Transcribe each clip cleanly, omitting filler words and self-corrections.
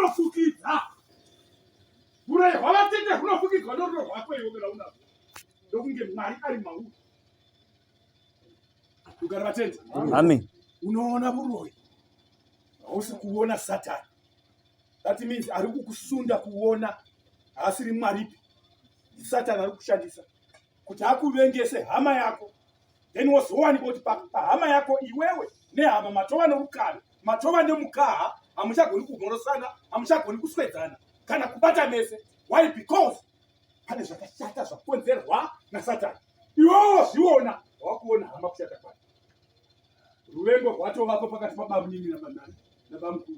Runofukidza. Uroyi hwavatete hunofukidzwa norudo rwako iwe kana unazvo. Ndokunge Mwari ari mauri. Rugare vatendi. Amen. Unoona uroyi. Hausi kuona Satani. That means ari kukusunda kuona haasiri Mwaripi. Satani ari kushandisa kuti akuvengese hama yako then wozowanikwa kuti pahama yako iwewe nehama matova norukana matova nemukaha hamuchagoni kumhorosana hamuchagoni kuswedzana kana kubata mese why because pane zvakashata zvakonzerwa nasatani iwewe wazviona wakuona hama kushata kwayo ruvengo rwatovapo pakati pabamunini nabamukuru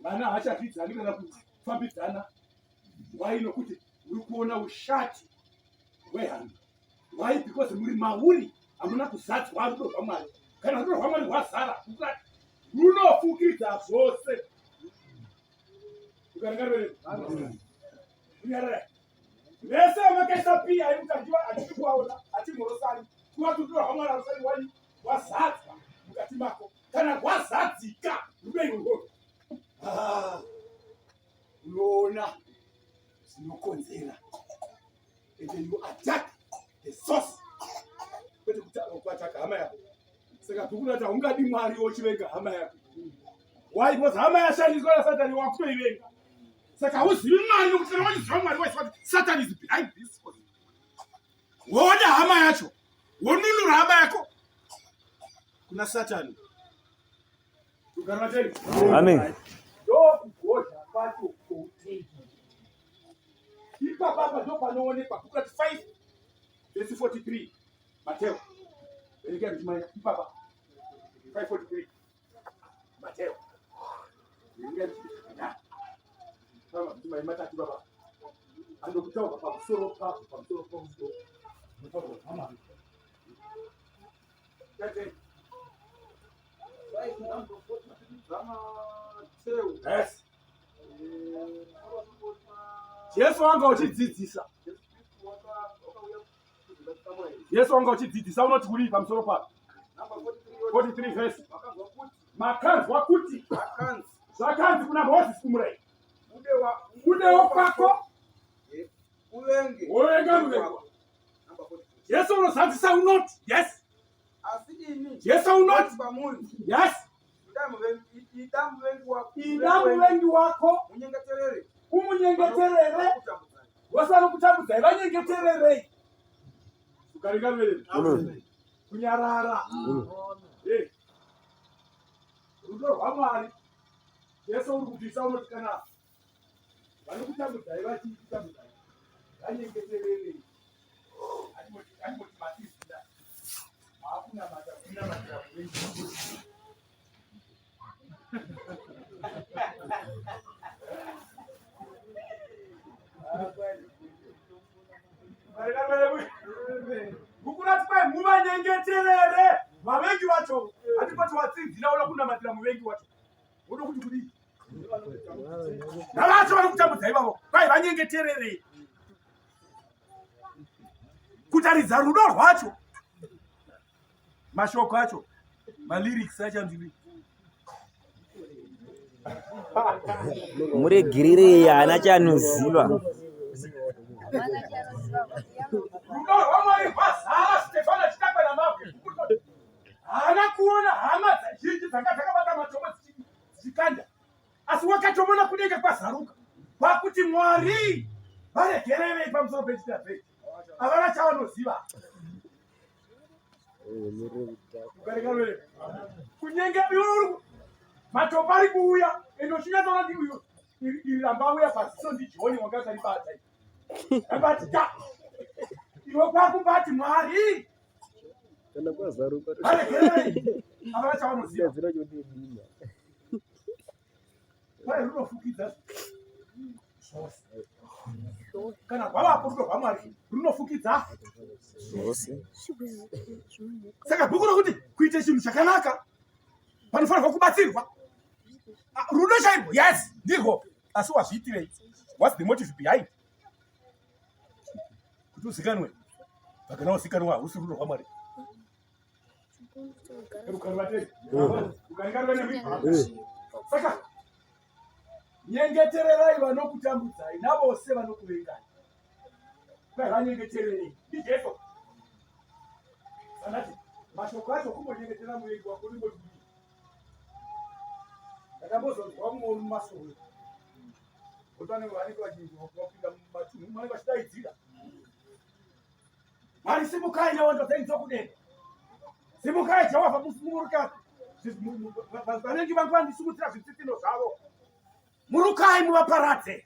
vana havachadyidzani kana kufambidzana why nokuti uri kuona ushati hwehama Why? Because muri mauri hamuna kuzadzwa rudo rwaMwari. Kana rudo rwaMwari rwazara, runofukidza zvose. Kunyarara. Vese vakaisa piya yekuti hatidi kuvaona, hatimhorosani. Kuva kuti rudo rwaMwari harusati rwani rwazadzwa mukati mako. Kana rwazadzika rudo irworwo. Ah, unoona zvinokonzera and then you attack the source kwete kuataka hama yako saka bhuku rati haungadi mwari wochivenga hama yako why because hama yashandiswa nasatani wakutoivenga saka hauzivi mwari nokuti kana wachiziva mwari waiziva kuti satan is behind this woda hama yacho wonunura hama yako kuna satani Amen. Ndokugozha kwacho koutendi. Ipapa apa ndo panoonekwa bhuku rati 5 vhesi 43 Mateo. Verengai muchimanya ipapa 543 Mateo. Verengai muchimanya. Pama muchimanya matatu baba. Andokutaura pamusoro papo pamusoro pamusoro. Mutauro hama. Tete. Yes. Jesu wanga uchidzidzisa. Jesu wanga uchidzidzisa unoti kudii pamusoro papo? 43 verse. Makanzwa kuti zvakanzi kuna Moses kumurayiro. Udewo kwako uvenge wovenga muvengi. Jesu unozadzisa unoti yes. Asi ini Jesu unoti kwamuri yes. Ida muvengi, ida muvengi wako, Ida muvengi wako munyengeterere, umunyengeterere, vanokutambudzai. vose vanokutambudzai vanyengetererei. Ukaringamirira Amen. kunyarara. Eh. Rudo rwaMwari Jesu uri kubvisa unoti kana vanokutambudzai vachikutambudzai vanyengetererei. Andimoti matizida maakunamata kunamatira muvengi. Bhuku rati kwai muvanyengeterere vavengi vacho handipati watsinzira uda kunamatira muvengi wacho woda kuti kudii navacho vari kutambudza ivavo kwai vanyengetererei kutaridza rudo rwacho mashoko acho malyrics acho andiri Muregererei haana chaanoziva. Rudo rwaMwari rwazara Stefano achitakwa namabwe. Haana kuona hama zhinji dzanga dzakabata matombo dzichikanda, asi wakatomona kudenga kwazaruka kwakuti Mwari varegererei pamusoro pechitadzo ichi. Havana chavanoziva. Kunyenge iwe uri matombo ari kuuya ende uchinyatsoona ndi uyu iri ramba auya paziso ndijoni wanga akaribata rambati ta iwe kwakubati Mwari kana kwazaruka varegererei havana chavanoziva. Gadzira chodedina. Kwai runofukidza zvose. Kana rwavapo rudo rwaMwari runofukidza Zvose. Saka bhuku rokuti kuite chinhu chakanaka panofanirwa kubatsirwa. Ah, rudo chairwo yes ndirwo asi wazviitirei what's the motive behind kuti uzikanwe pakana uzikanwa hausi rudo rwaMwari. Saka Nyengetererai vanokutambudzai navose vanokuvengai. Kwai vanyengetererei ndiJesu. Sanati mashoko acho kumbonyengetera muvengi wako ringoti kudii? Ndakambozonzwa mumwe mumasowe kuti vanenge vanenge vachipinda mumatunhu vanenge vachidaidzira Mwari simukai nehondo dzenyu dzokudenga. Simukai Jehovha muruka vavengi vangu vandisimudzira zvitsitsino zvavo. Murukai muvaparadze.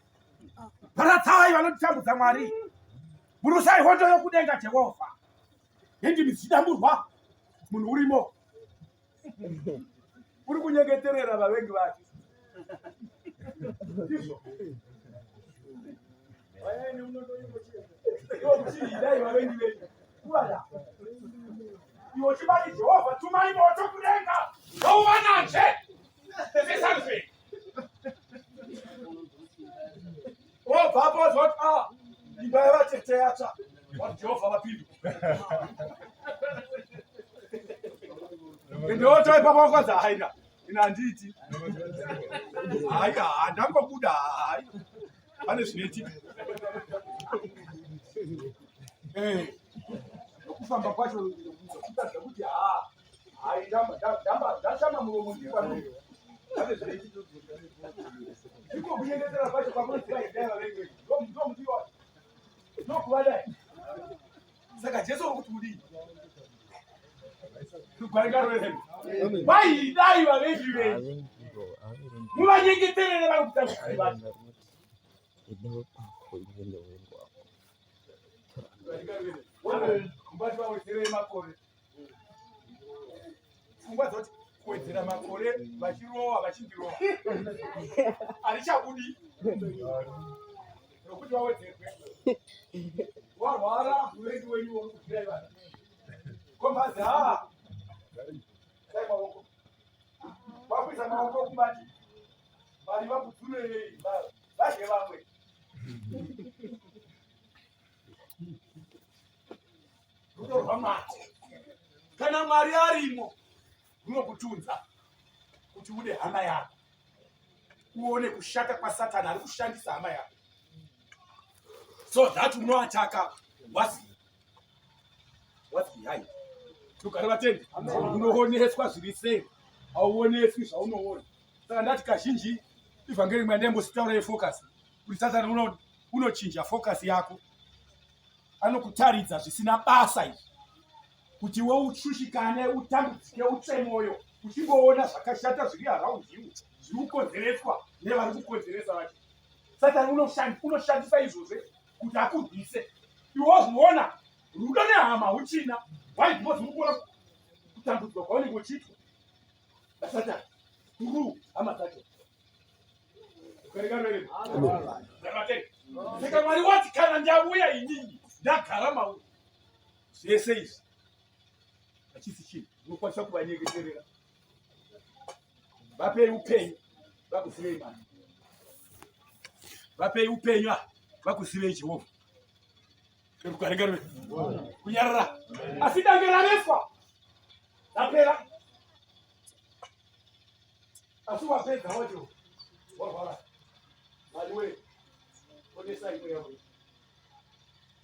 Paradzai vanotitambudza Mwari. Burusai hondo yokudenga Jehovha. Nendimi dzichidamburwa munhu urimo. Uri kunyengeterera vavengi vake. Ndizvo. Dai vavengi venyu kuvada. Iwe chibati Jehovha tumai moto kudenga. Ndouvanazve. Sesazve. Wobva apo wazwa kuti ah imba yavatete yatsva. Wati Jehovha vapinda. Ende woto ipapo wakwanza haina. Ina handiiti. Hayi handangobuda hayi. Pane zvinoitika. Eh. Nokufamba kwacho kuratidza kuti haa hayi ndamba ndashama muromo ndiri pano. Pane zvinoitika. Iko kunyengetera kwacho kwamunoziva idai vavengi. Ndomudiwa. Ndokuvadai. Saka Jesu uri kuti kudii? Rugare ngaruve Vaidai vavengi venyu. Muvanyengeterere vari kutambudzika vacho. Mubati vawedzerei makore. Pfungwa dzoti kuwedzera makore vachirowa vachindirowa. Harichabudi. Rokuti vawedzerwe. Warwara muvengi wenyu uri kubvira ivana. Kombazi haa. Sai maoko. Vakuisa maoko kumbati. Mari vakudzurei vadye vamwe. Rudo rwaMwari. Kana Mwari arimo runokutunza kuti ude hama yako. Uone kushata kwaSatani ari kushandisa hama yako. So that unoataka what's behind. Rugare vatendi. Unooneswa zviri sei? Hauoneswi zvaunoona. Saka ndati kazhinji ivhangeri imwe yandaimbositaura yefocus kuti Satani unochinja focus yako anokutaridza zvisina basa izvi kuti iwe ushushikane utambudzike utsve mwoyo uchingoona zvakashata zviri around you zviri kukonzereswa nevari kukonzeresa vacho satani unoshandisa izvozvo kuti akurwise iwe wazviona rudo nehama huchina why because uri kuona kutambudzwa kwaunenge uchiitwa nasatani through hama dzacho Saka Mwari wati kana ndauya inini ndagara mauri zvese izvi hachisi chinhu unokwanisa kuvanyengeterera vapei upenyu vakuzivei mani vapei upenyu ah, vakuzivei jehovha rugare kunyarara asi dange rareswa rapera Asi wapedza wacho warwara. Mwari we onesai mweya wenyu.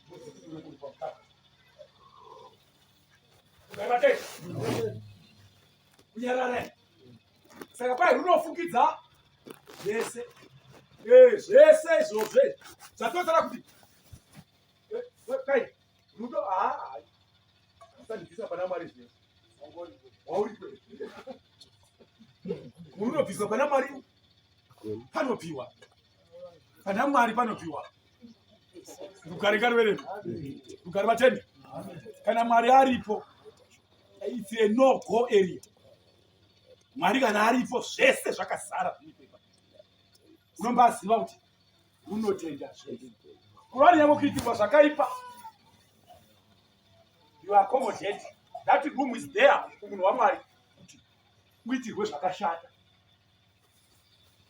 Mudzikinure kubva mukati. Ukabatei. Kunyarara. Saka kwai runofukidza zvese. Eh, zvese izvozvo. Zvatosara kuti eh, kai rudo haa usandibvisa pana Mwari zvese. Wauri Munobviswa pana Mwari panopiwa. Pana Mwari panopiwa. Rugare ngaruve Rugare vatendi. Kana Mwari aripo it's a no go area. Mwari kana aripo zvese zvakazara zvinoipa. Unombaziva kuti unotenda zvese. Kurwari yavo kuitirwa zvakaipa. You accommodate. That room is there kumunhu waMwari kuti uitirwe zvakashata.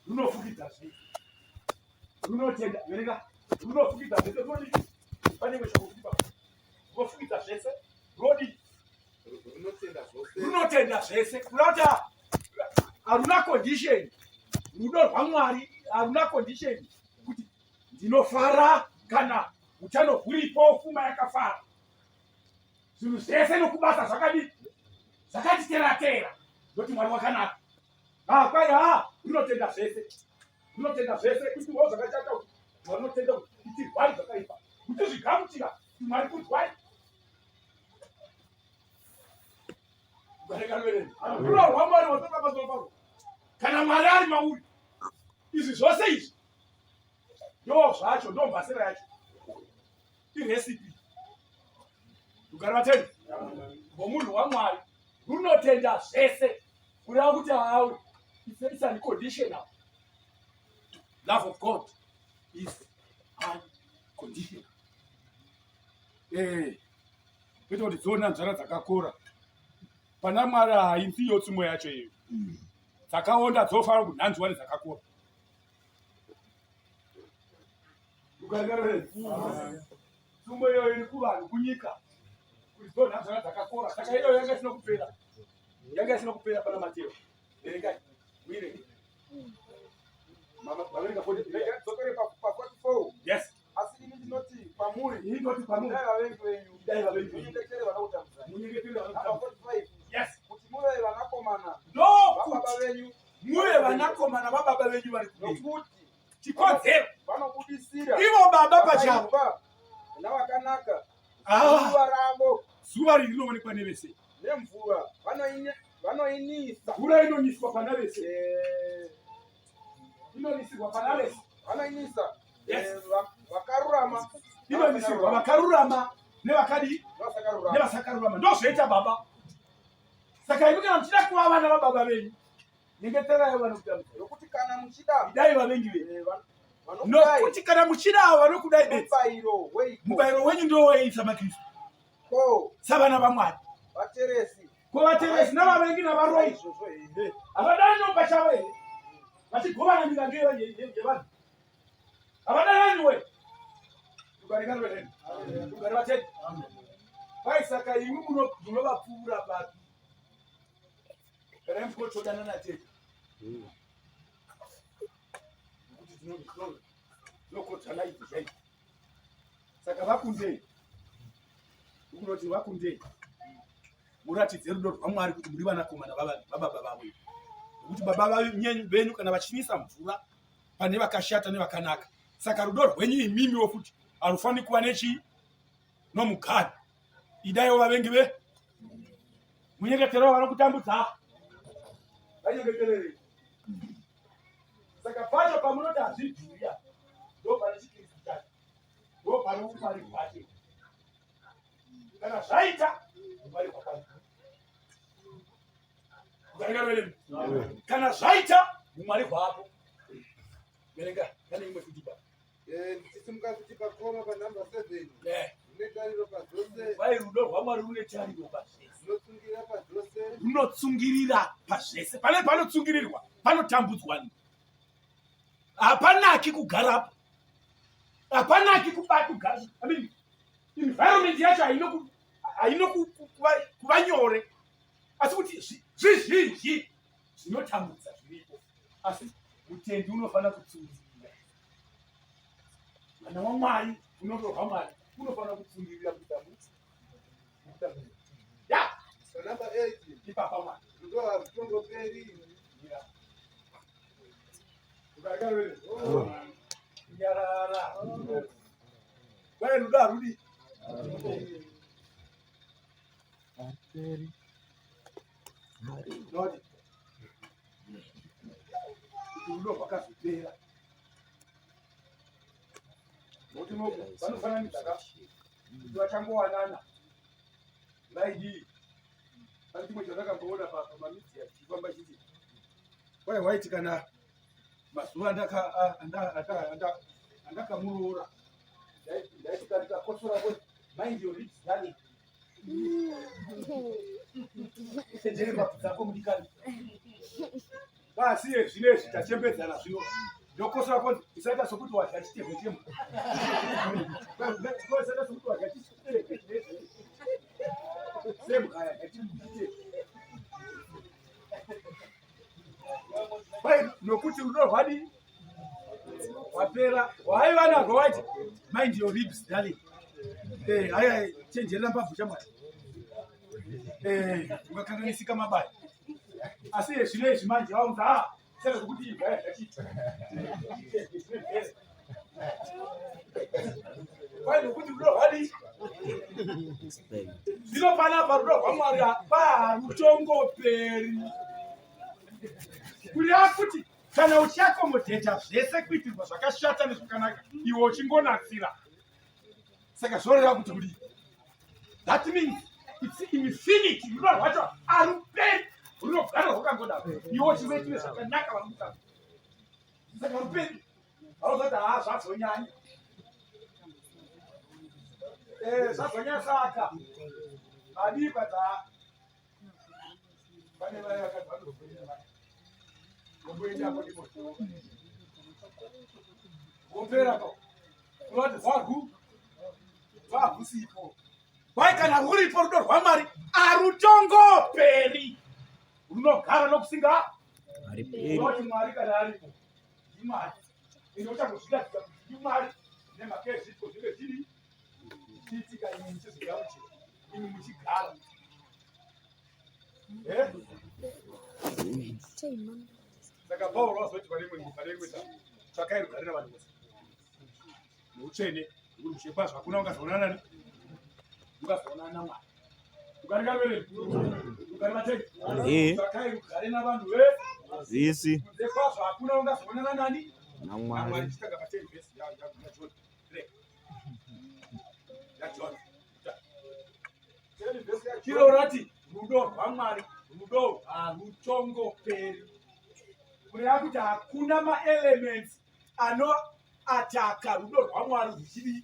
Runofukidza zvese. Runotenda. Verenga. Runofukidza zvese. Runodii? Pane imwe shoko kuti Runofukidza zvese. Runodii? Runotenda zvose. Runotenda zvese. Kureva kuti haruna condition. Rudo rwaMwari Haruna condition kuti ndinofara kana utano huripo, fuma yakafara, zvinhu zvese nokubasa zvakadii, zvakatiteratera, ndoti Mwari wakanaka. Ah, kwai ha, rinotenda zvese, rinotenda zvese kuti wo zvakashata, kuti Mwari unotenda kuti itirwai zvakaipa, kuti zvigamuchira kuti Mwari kudzwai. Rudo rwaMwari watoka pamusoro parwo. Kana Mwari ari mauri, izvi zvose izvi ndo zvacho, ndo mbasera yacho, irecipe. Rugare vatendi ngomunhu waMwari runotenda zvese, kureva kuti haau, it's unconditional. Love of God is unconditional. Eh, kwete kuti dziona nzvara dzakakora pana Mwari, hainzi iyo tsumo yacho iyo, dzakaonda dzofanira kunhanzwa nedzakakora. Tsumo iyoyo iri kuvanhu kunyika kuti dzonhanzvana dzakakora, saka iyoyo yanga isina kupera, yanga isina kupera pana Mateo. Verengai muirenge. Maverenga 43? Dzokere pa 44. Yes. Asi ini ndinoti kwamuri, ini ndinoti kwamuri, idai vavengi venyu, idai vavengi venyu, munyengetere vanokutambudzai. Munyengetere Namba vanokutambudzai. 45. Yes. Kuti muve vanakomana ndokuti vababa venyu muve vanakomana vababa venyu vari kudenga. Nokuti Chikonzero, vanobudisira ivo baba pachavo vakaipa navakanaka Ah. zuva ravo. Zuva riri rinoonekwa nevese. Nemvura vanoinisa. Mvura inoniswa pana vese. Inonisirwa pana vese. Vanoinisa Yes. vakarurama. Inonisirwa vakarurama nevakadii? Nevasakarurama. Nevasakarurama. Ndozvoita baba. Saka imi kana muchida kuva vana vababa venyu, nyengeterai vanokutambudza. Nokuti kana muchida idai vavengi venyu. Vanokudai, Nokuti kana muchida avo vanokudai bedzi, mubayiro weiko? Mubayiro wenyu ndowei samaKristu? Ko Savana vaMwari. Vateresi Ko vateresi navavengi navaroi izvozvo here? Havadananiwo pachavo here, vachigovana mirango yevanhu? Havadananiwe? Rugare vatende. Kwai saka imwi munovapfuura papi kana imi muchikotodanana tete? Nokuti dzinokodzana idzi zvaidzi. Saka vakundei, ukunoti vakundei, muratidze rudo rwaMwari kuti muri vanakomana vababa vavo, nekuti baba venyu kana vachinisa mvura pane vakashata nevakanaka, saka rudo rwenyu imimiwo futi harufaniri kuva nechii, nomuganhu. Idaiwo vavengi ve, munyengeterewo vanokutambudza, vanyengetererei. Saka pacho pamunoti hazvidhuri, ndo pane chiKristu chacho, ndo pane umwari hwacho. Kana zvaita, umwari hwakwana. Kana zvaita, umwari hwapo. Verenga pane imwe futi pa. Ndichisimuka kuti pakoma panhamba 7. Rune tariro pazvose. Kwai rudo rwaMwari rune tariro pazvese. Runotsungirira pazvose. Runotsungirira pazvese. Pane panotsungirirwa, panotambudzwa, hapanaki kugarapo, hapanaki kugara. I mean, environment yacho haino kuva nyore, asi kuti zvizhinji zvinotambudza zviripo, asi mutendi unofanira kutsungirira. Mwana waMwari unotorwa Mwari unofanira kutsungirira kutambudzwa. Ya. Panhamba 8. Ipapa Mwari. Rudo harutongoperi. Nyarara. Kwai rudo harudi. Noti kuti rudo rwakazopera, nokuti vanofananidza ka kuti vachangowanana vaidii. Pane chimwe chandakamboona pamamidhiya chichifamba chiti kwai waiti kana mazuva andakamuroora ndaiti kana ndikakosora kuti, "Mind your lips, darling, chenjere mbabvu dzako, mudikani." Basi zvinezvi tachembedzana zvino, ndokosora konzi, "Usaita sokuti wadya chitehwe chembwa, usaita sokuti wadya chitehwe sembwa yadya chitehwe." Kwai nokuti rudo rwadii? Wapera. Waiva narwo waiti mind your ribs darling. Eh, aya chenjerera mbabvu chamwari. Eh, ungakanganisika mabaya. Asi zvino izvi manje waunza ah, saka zvekuti ibva yazvachiita. Kwai nokuti rudo rwadii? Zvino panapa rudo rwaMwari parutongoperi. Kureva kuti kana uchiakomodheta zvese kuitirwa zvakashata nezvakanaka iwe uchingonatsira saka zvoreva kuti kudii that means its infinity rudo rwacho aruperi runogara rwakangodaro iwe uchingoitire zvakanaka vanokutanga saka ruperi vanozoti haa zvazonyanya eh, zvazonyanya saka adii kwadza pane vaya vakadzi vanozoenda vaya vomboenda apo ndipo vopera pa unoti zvarwu zvahusipo kwai kana rwuripo rudo rwamwari arutongoperi runogara nokusinga unoti mwari kana aripo ndimwari ine uchangozviratidza kuti ndimwari nemhaka yezviitiko zvinge zviri zvichiitika imi muchizogamuchira imi muchigara eh? Saka Pauro wazoti pane imwe pane imwe tsvakai rugare navanhu vose noutsvene nekuti ushe kwazvo hakuna ungazoonana nani ungazoonana namwari rugare ngaruvereni rugare vatendi Eh. tsvakai rugare navanhu ve Vese kunze kwazvo hakuna ungazoonana nani naMwari. namwari chitanga pateni vhesi yaJohn yaJohn Chiro rati rudo rwaMwari rudo harutongoperi. Kureva kuti hakuna maelements anoataka rudo rwaMwari ruchidii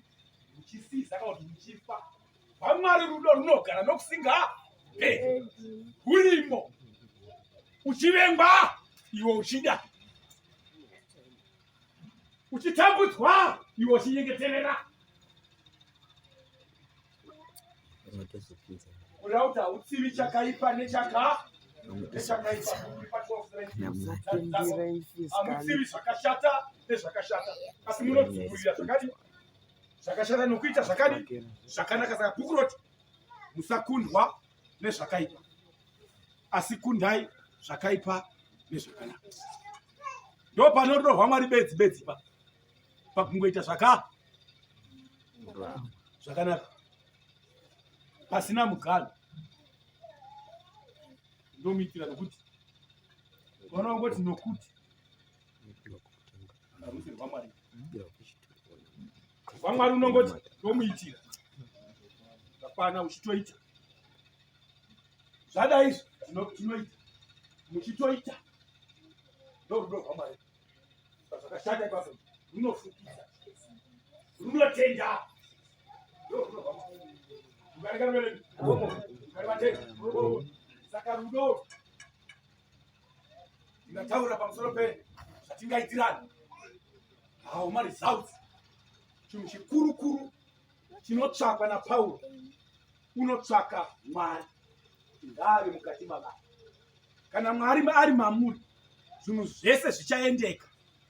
ruchisiza kana kuti ruchifa. RwaMwari rudo runogara nokusingaperi. Rurimo. Uchivengwa iwe uchida. Uchitambudzwa iwe uchinyengeterera. Kureva kuti hautsivi chakaipa nechaka nechakaipa hamutsivi zvakashata nezvakashata asi munodzungurira zvakadi zvakashata nokuita zvakadi zvakanaka saka bhuku roti musakundwa nezvakaipa asi kundai zvakaipa nezvakanaka ndo pano rudo rwamwari bedzi bedzi pa pakungoita zvaka zvakanaka pasina muganhu ndomuitira nokuti ukaona wangoti nokuti harusi rwamwari rwamwari unongoti ndomuitira zvakwana uchitoita zvadai izvi tinoita muchitoita ndorudo rwamwari zvakashata ipapo runofukidza runotenda saka rudo ndingataura pamusoro pe zvatingaitirana hawo maresults chinhu chikurukuru chinotsvakwa napauro unotsvaka mwari kuti ngaave mukati mavanhu kana mwari ari mamuri zvinhu zvese zvichaendeka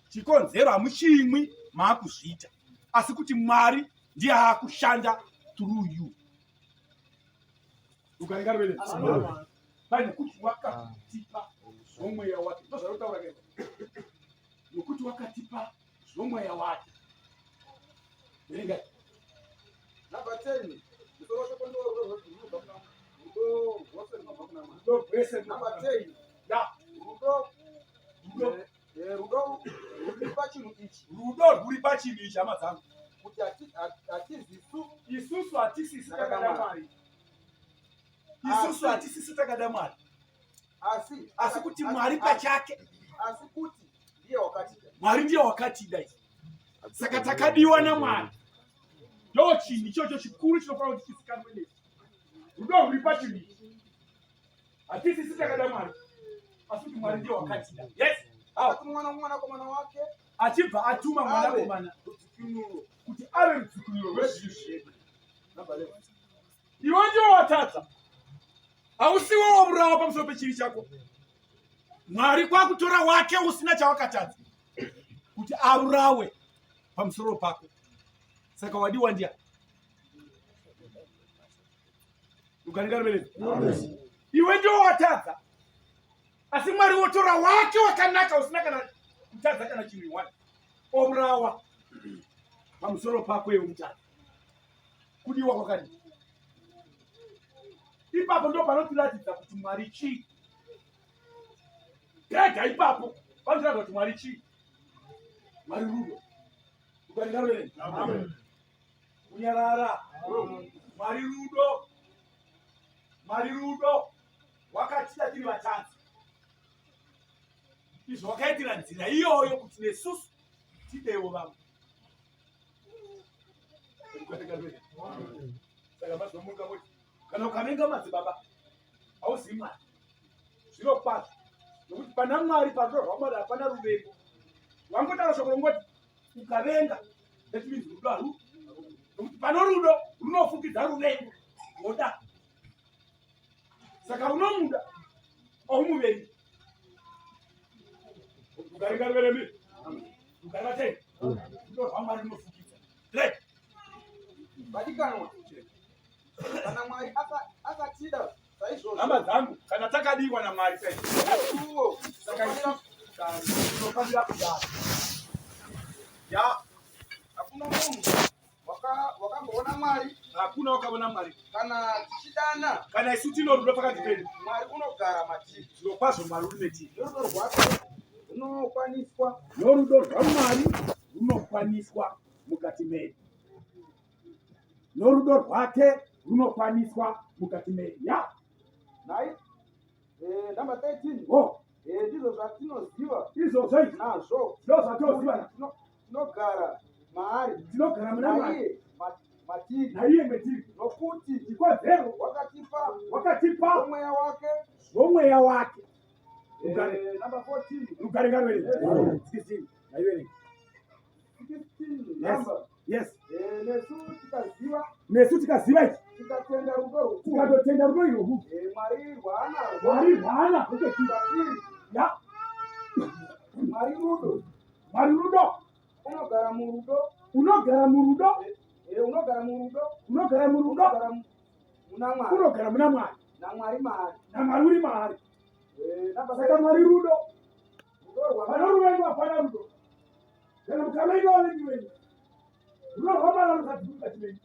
chikonzero hamuchimwi maakuzviita asi kuti mwari ndiye aakushanda through you ukaringarivele pai nokuti wakatipa zvomweya wake ndozvarotaura ke nokuti wakatipa zvomweya wake verengai Number 10. Musoro washoko ndiwo rudo runobva kuna rudo rwose runobva kuna Mwari. Rudo rwese Number 10. ya Rudo rudo eh, rudo rwuri pachinhu ichi rudo rwuri pachinhu ichi hama dzangu kuti hatizisu isusu hatisisi takada Mwari isusu hatisisi takada Mwari asi asi kuti Mwari pachake asi kuti ndiye wakatida Mwari ndiye wakatida isu saka takadiwa naMwari ndo chinhu ichocho chikuru chinofanira kuti chizikanwe nesu rudo rwuri pachinhu ichi hatisisi takada Mwari asi kuti Mwari ndiye wakatida yes akatuma mwana mwanakomana wake achibva atuma mwanakomana rudzikinuro kuti ave rudzikinuro rwezvivi zvedu Number 11. iwe ndiwo watadza hausiwo waburawa pamusoro pechivi chako mwari kwakutora wake usina chawakatadza kuti aurawe Pamusoro pako. Saka wadiwa ndiani? Iwe ndiwo watadza, asi Mwari wotora wake wakanaka usina kana kutadza kana chinhu iwani omurawa pamusoro pako iwe mutadzi. Kudiwa kwakadii? Ipapo ndo panotiratidza kuti Mwari chii. Pega ipapo panotiratidza kuti Mwari chii. Mwari rudo. Amen. Kunyarara. Mwari rudo. Mwari rudo. Wakatida tiri vatadzi. Izvo wakaitira nzira iyoyo kuti nesusu tidewo vamwe. Saka mazomuka moti kana ukavenga madzibaba hauzivi Mwari. Zviro kwazvo nokuti pana Mwari parudo rwaMwari hapana ruvengo. Wangotaura shoko rongoti ukavenga that means rudo haru nokuti pano rudo runofukidza ruvengo woda saka unomuda aumuvengi. Rugare ngaruve nemi. Rugare vatei. Rudo rwaMwari runofukidza. Right. Vadikanwa, kana Mwari akatida saizvozvo, hama dzangu, kana takadiwa naMwari saizvozvo, saka tinofanira kudaro. Ya, hakuna munhu wakamboona Mwari, hakuna wakaona Mwari. Kana tichidana, kana isu tino rudo pakati pedu, Mwari unogara matiri. Zvirokwazvo Mwari uri metiri. Norudo rwake runokwaniswa, norudo rwaMwari runokwaniswa mukati medu. Norudo rwake runokwaniswa mukati medu. Ya. Nai, number 13. Oh. Ndizvo zvatinoziva. Izvozvo izvi. Nazvo. Ndizvo zvatinoziva. Tinogara maari. Tinogara muna Mwari. Matiri. Naiye metiri. Nokuti chikonzero wakatipa. Wakatipa. Mweya wake. Zvomweya wake. Rugare. Number 14. Rugare ngaruverenge. 16. Ngaiverenge. 16. Yes. Yes. Nesu tikaziva. Nesu tikaziva ichi. Tikatenda rudo rukuru. Tikatotenda rudo irworwu. Mwari rwaanarwo. Mwari rwaanarwo kwetiri. Ya. Mwari rudo. Mwari rudo. Unogara murudo. Unogara murudo. Unogara murudo. Unogara murudo. Muna Mwari. Unogara muna Mwari. NaMwari maari. NaMwari uri maari. Saka Mwari rudo. Pano ruvengo hapana rudo. Kana mukavenga vavengi venyu. Rudo rwaMwari rusati mukati menyu.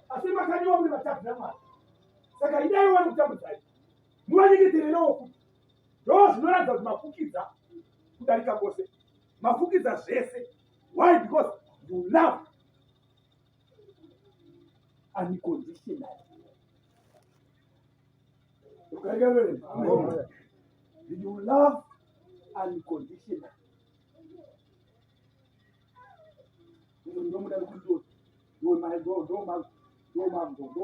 Asi makadiwa muri vatadzi naMwari. Saka idai vari kutambudzai. Muvanyengetererewo futi. Ndo zvinoratidza kuti mafukidza kudarika kwose. Mafukidza zvese. Why? Because you love unconditionally. You love unconditionally. Ndomuda nekuti ndo ndo mai ndo ndo ma ndo ma ndo ndo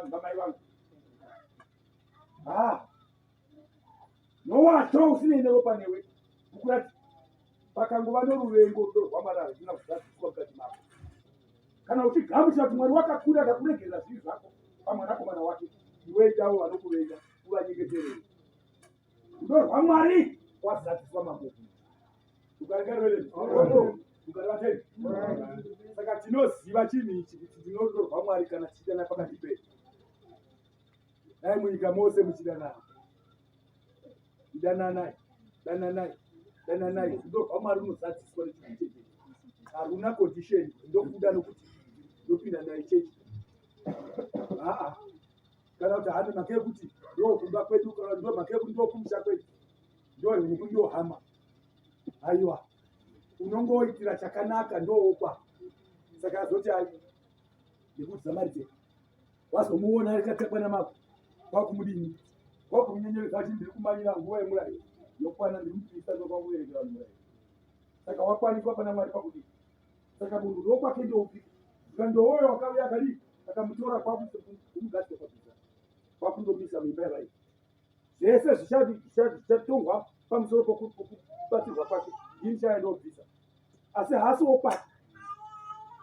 ndo mai vangu. Ah. Nowacho usinei neropa newe. Ukurati pakangova noruvengo rudo rwaMwari haruna kuzadziswa mukati mako. Kana uchigamuchira kuti Mwari wakakura akakuregerera zvivi zvako pamwanakomana wake, iwe idawo vanokuvenga uvanyengeterere. Rudo rwaMwari rwazadziswa mamuri. Saka tinoziva chinhu ichi kuti tino rudo rwaMwari kana tichidana pakati pedu. Dai munyika mose muchidanana. Dananai, dananai, dananai. Rudo rwaMwari runozadziswa nechinhu ichechi. Haruna condition, ndokuda nokuti ndopinda naye chechi. Aa, kana kuti hana mhaka yekuti ndokumba kwedu, kana ndo mhaka yekuti ndokumusha kwedu, ndohuku ndohama. Haiwa, unongoitira chakanaka ndowokwa. Saka azoti ai ndikuudza mari dzedu. Wazomuona akatakwa namako kwakumudini kwakumunyenyeredza achiti ndiri kumanyira nguva yemurayiro yokwana ndiri mupirista ndokwakuverekera vanhu murayiro. Saka wakwaniswa pana Mwari pakudii? Saka munhu ndokwake ndoupi? Saka ndowoyo wakauya akadii? Akamutora kwakumugadzika pabhiza kwakundomisa muimba yavaii. Zvese zvichatongwa pamusoro pokubatsirwa kwake ndini chaya ndobvisa. Asi haasi wokwake.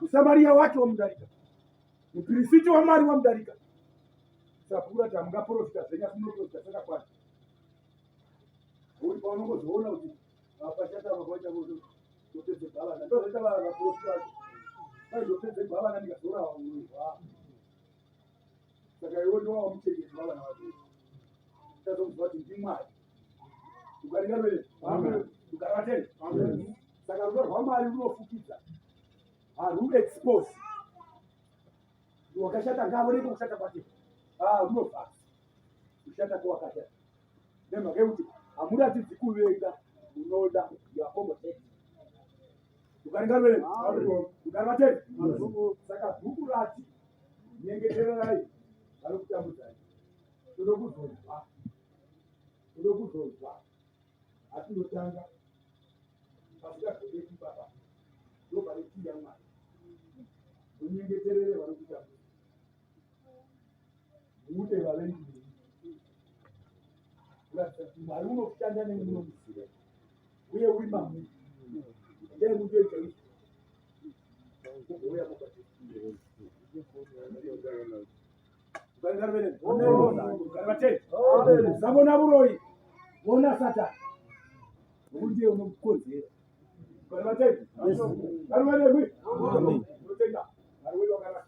Musamariya wake wamudarika. Mupirisiti waMwari wamudarika. Saka kuti hamungaprofita zvenyu asi munoprofita zvakakwana. Uri paunongozoona kuti pachatava kwacha Ndopedze gwavana. Ndozvaita vaprofita vacho. Kwai ndopedze gwavana ndikazorawa uroyi hwavo. Saka iwe ndiwawa muchengeti wavana vako. Tazomuziva kuti ndiMwari. Ukaringa rwene. Ugara vatende. Saka rudo rwaMwari runofukidza. Haru expose. Wakashata ngaoneke kushata kwake. Ah, runovhara. Kushata kwawakashata. Nemhaka yekuti hamuratidzi kuvenga, munoda, you accommodate. Ukaringa rwene. Ugara vatende. Saka bhuku rati nyengetererai vanokutambudzai. Toda kuzonzwa. Toda kuzonzwa. Hatinotanga pasingazodeki baba. Ndopane tii yaMwari. Munyengeterere vanokutambudza. Mude vavengi venyu. Kuratidza kuti Mwari unoshanda nemunomuziva uye uri mamuri. Endai mundoita izvi. Mugouya mubate. Usavona vuroyi, vona Satani, nokuti ndiye unokukonzera. Vari vanemwi, unotenda Mwari wedu wakanaka.